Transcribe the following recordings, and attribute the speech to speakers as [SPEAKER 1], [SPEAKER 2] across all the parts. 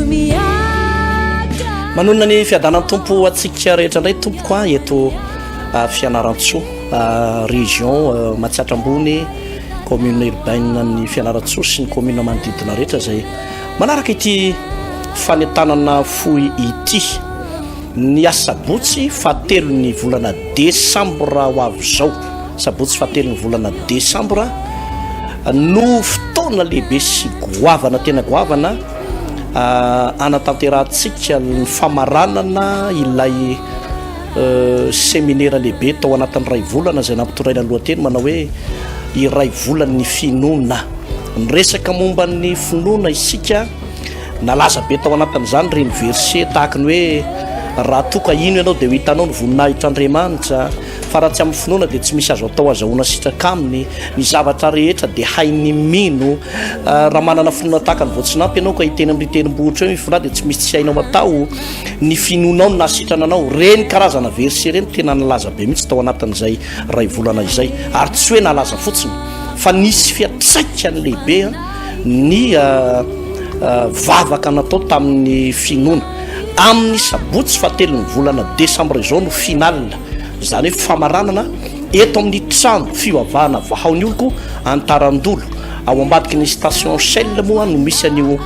[SPEAKER 1] miakatra.
[SPEAKER 2] Manonona ny fiadanan'ny Tompo ho antsika rehetra indray tompoko a eto Fianarantsoa région Matsiatra Ambony commune urbaine ny Fianarantsoa sy ny commune manodidina rehetra izay manaraka ity fanentanana fohy ity. Ny asabotsy fahatelon'ny volana desambra ho avy izao, sabotsy fahatelon'ny volana desambra no fotoana lehibe sy goavana tena goavana hanatanterahantsika ny famaranana ilay seminera lehibe tao anatin'ny iray volana izay nampitondraina ny lohateny manao hoe iray volan'ny finoana. Niresaka momba ny finoana isika. Nalaza be tao anatin'izany ireny verset tahaka ny hoe raha toa ka hino ianao dia ho hitanao ny voninahitr'Andriamanitra, fa raha tsy amin'ny finoana dia tsy misy azo atao azahoana sitraka aminy, ny zavatra rehetra dia hain'ny mino, raha manana finoana tahaka ny voatsinampy ianao ka hiteny amin'ireo tendrombohitra eo mifindra dia tsy misy tsy hainao atao, ny finoanao no nahasitrana anao. Ireny karazana verset ireny tena nalaza be mihitsy tao anatin'izay iray volana izay, ary tsy hoe nalaza fotsiny fa nisy fiantraikany lehibe. ny vavaka natao tamin'ny finoana. Amin'ny sabotsy fahatelon'ny volana desambra izao no final, izany hoe famaranana eto amin'ny trano fivavahana Vahao ny Oloko Antarandolo. Ao ambadiky ny station Shell moa no misy an'io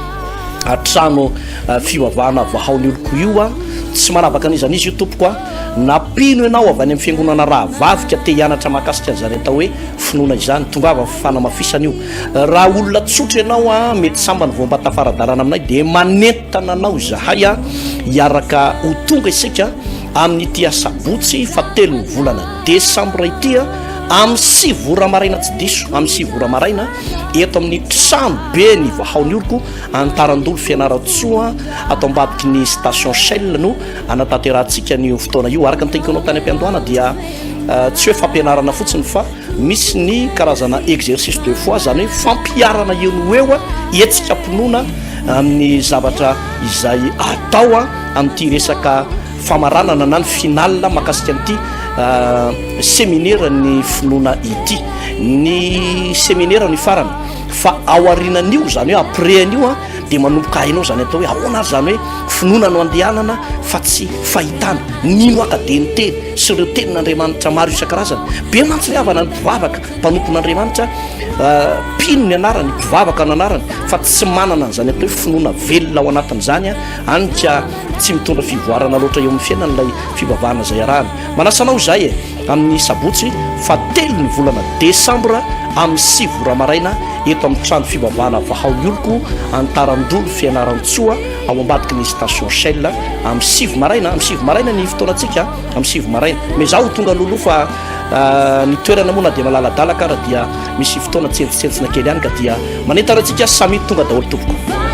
[SPEAKER 2] trano fivavahana Vahao ny Oloko io. Tsy manavaka an'iza n'iza io tompoko a. Na mpino ianao avy any amin'ny fiangonana rahavavy ka te hianatra mahakasika an'izany atao hoe finoana izany, tongava fanamafisana io. Raha olona tsotra ianao a, mety sambany vao mba tafara-dalana aminay dia manentana anao izahay a, hiaraka ho tonga isika amin'ity asabotsy fahatelon'ny volana desambra ity a, amin'ny 9 ora maraina tsy diso, amin'ny 9 ora maraina eto amin'ny trano be ny Vahao ny Oloko Antarandolo Fianarantsoa ato ambadiky ny station Shell no anatanterahantsika an'io fotoana io. Araka ny teniko anao tany am-piandohana dia tsy hoe fampianarana fotsiny fa Misy ny karazana exercice de foi, izany hoe fampiharana eo no ho eo hetsika am-pinoana amin'ny zavatra izay atao amin'ity resaka famaranana na ny finale mahakasika an'ity seminera ny finoana ity. Ny seminera no hifarana fa ao aorianan'io, izany hoe après an'io dia manomboka hainao izany atao hoe ahoana ary izany hoe finoana no andehanana fa tsy fahitana. Nino aho ka dia niteny. sy ireo tenin'Andriamanitra maro isan-karazany. Be mantsy ry havana ny mpivavaka, mpanompon'Andriamanitra, mpino ny anarany, mpivavaka ny anarany, fa tsy manana an'izany atao hoe finoana velona ao anatin'izany, hany ka tsy mitondra fivoarana loatra eo amin'ny fiainany ilay fivavahana izay arahany. Manasa anao izahay e, amin'ny sabotsy fahatelon'ny volana desambra amin'ny 9 ora maraina eto amin'ny trano fivavahana Vahao ny Oloko, Antarandolo, Fianarantsoa, ao ambadiky ny station Shell amin'ny 9 maraina, amin'ny 9 maraina ny fotoanantsika, amin'ny 9 maraina. Mais zaho ho tonga alohaloha fa ny toerana moa na dia malaladalaka ara dia misy fotoana tsentsintsena kely ihany ka dia manentana antsika samy tonga daholo tompoko.